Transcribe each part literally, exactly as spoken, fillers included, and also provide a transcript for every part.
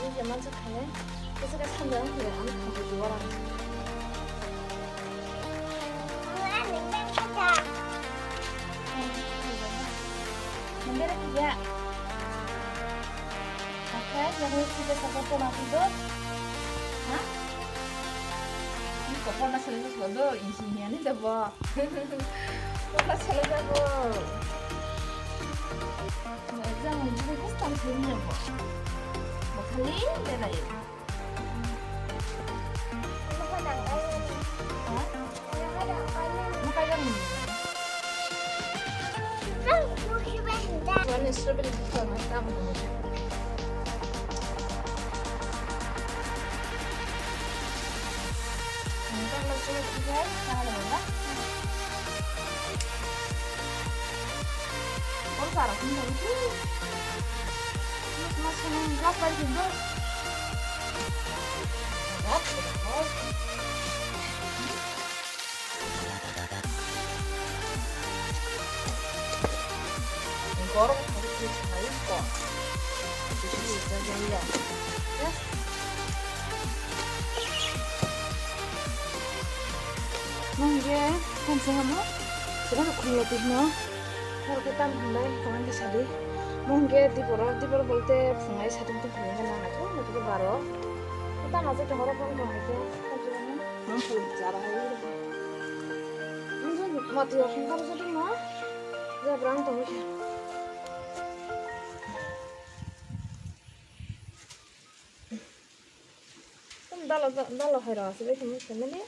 Ini zaman sekarang, ini sekarang sambil yang punya anak sampai dua orang. Mungkin ada tiga. Oke, yang ini tiga satu tuh nanti tuh. Hah? Ini kok pernah selesai sudah, isi ini ada apa? Wala sala jago. Exam ni juri kus tam sini jago. Bakali belai. Hah? Makai jago. Wala strawberry bukan mas tam. Gorok thani khe salai kok. Bisi rijak ya. Nong je kan sengamo. Sengamo khumlo tihno. Hor ke tam hwnbai tongani sadi. Nong je diporo, diporo bolte phungai sadin tong phungai nang nang. Nong je baro. Tam aje tongoro phone tong hai khe. Mati o khum kabo jadu ma. Jabra ang tong khe. Tamo dalo, dalo hai rw aswk bai tongmani.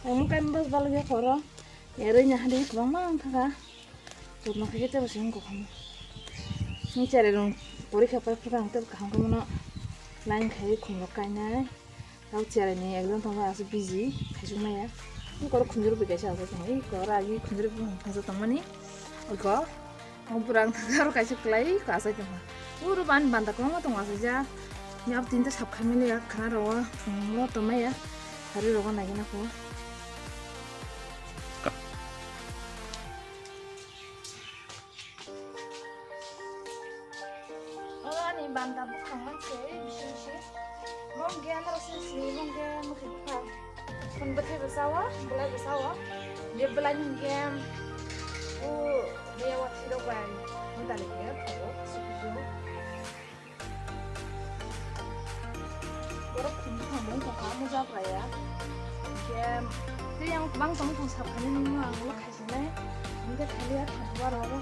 Ang kai bas balo ya khoro. Eroi nya hadi kwbangma wng thaka. Jotno khe tebo se wng kha. Ni chare rung porikha pai phuru ang tebo kaham khe mano line khai khum rok kainai. Tao chare ni ekdom tongma aswk busy khaisuk maya. Ni koro khunjuru bai kaisa aswk tong. Ni koro agi khunjuru bai kaisa tongmani. Oi ko. Ang pura ang tharo kaisa kwlai kasai tongma. Uru ban banda kwbangma tongo aswk ja. Ni abo tinta sap khaimani ya khana rogo. Phungo tongmaya. Hari rogo naigina ko. Oro ani banda bukhang mankhe bisi bisi. Mongkhe anarok sini sini mongkhe mokhe bukhang. Khun bwthai bo sao, belai bo sao. Ye belai ni hwnkhe o beya wathai rok bai mudali khe phaio, kusu kusu. Borok khum buphang bo wngkha, omo jabraya. Hwnkhe tei yang bang tong tong sap khainai nungno ang ulo khaisinai. Hwnkhe thaliya thangkhe aro.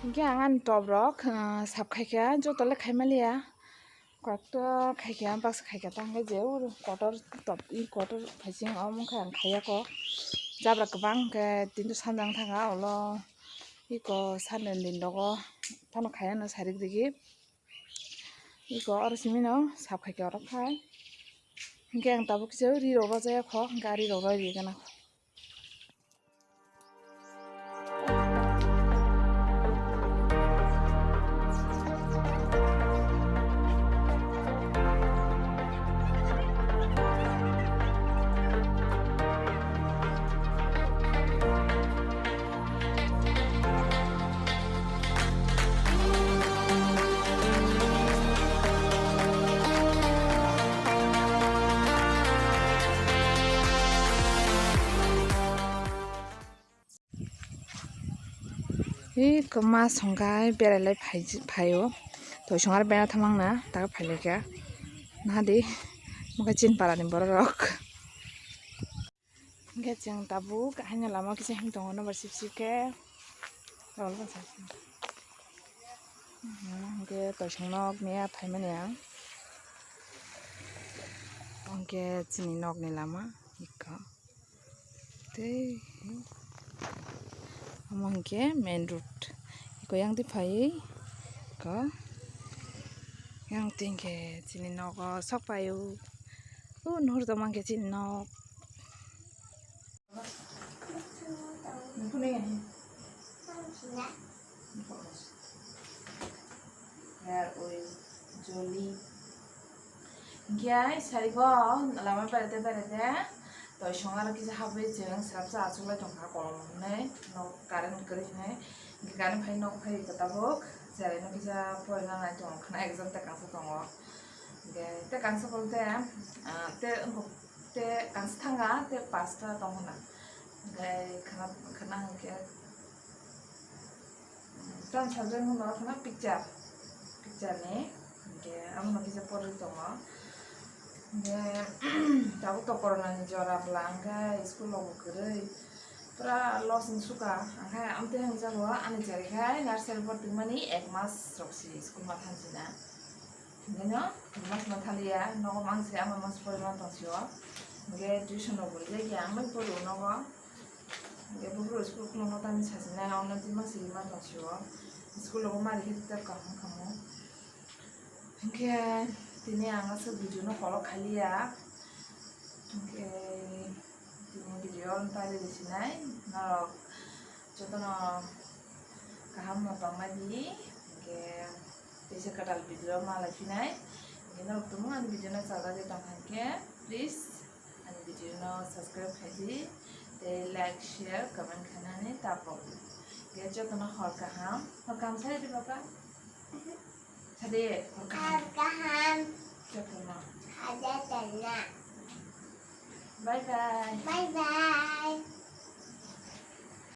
Hwnkhe ang ani top rok, ah, sap khaikha, joto le khaimaliya. Kokto khaikha, baksa khaikha, tamo hwnkhe je ur kotor top, i kotor phaising omo khe ang khaiya kok. Jabra kwbang hwnkhe tinta sanjang thanga ulo iko sanni din rogo phano khaiya no sarik digi. Iko oro simi no sap khaikha oro khai. Hwnkhe ang tabuk kisa ri rok rojak kho, hwnkhe ari rok roi ri gana kho. Hi kwma songkai berai lai phai, phaio. Toisong aro bera thamang na, taka phailaikha. Nahadi, mokhe chin parani borok rok. Hingke chwng tabuk haino lama kisa him tongo, nobar sip sip khe. Tol bwsa. Hingke toisong nok miya phaimani ang. Hingke chini nokni lama ikha. Tei omo hingke main road. Iko yang twi phai ko. Yang twi hingke chini nogo sok paio. O nuhur tongma hingke chini nok. Hair oil, joli. Hingke sarigo lama berete berete toisong aro kisa habwi chwng srapsa achuklai tongkha kolom hwnwi nok current kwrwi hwnwi. Hingke current phai nok phai tabuk cheraino kisa porina nai tongo khna exam tekangsa tongo. Hingke tekangsa bolte, ah, te wngkuk. Te kansa thanga, te pasta tong hwnna. Hingke khana, khana hingke, mm, tamo sajak hwnno khana picture, picture ni. Hingke amo no kisa porwi tongo. Hingke tabuk to corona ni jora bwla hingke school rok bo kwrwi. Pura loss wng suka. Hingke amtwi hwnjago ani chari khai nursery bo tongmani ek mas rok si school ma thangjina. Hingke no, mas ma thaliya, nogo mang se ama mas pori ma tong sio. Hingke tuition rok bo rijak ya, ang bai pori nogo. Hingke bufuru school kuno no tani sasi nai, ono twi mas ri ma tong sio. School rogo ma rikhe tei kaham kamo. Hingke tini ang aswk video no kolok khaliya. Hingke tini video no tari risinai, norok jotono kaham no tongmani, hingke teisa kwtal video malai phinai, hingke norok tumung ani video no chajagwi tongkha hingke, please ani video no subscribe khaidi, tei like, share, comment khainani ta pokdi. Hingke jotono hor kaham, hor kaham sai di papa. Sade, hor kaham. Hor kaham. Jotono. Sade tanya. Bye bye. Bye bye.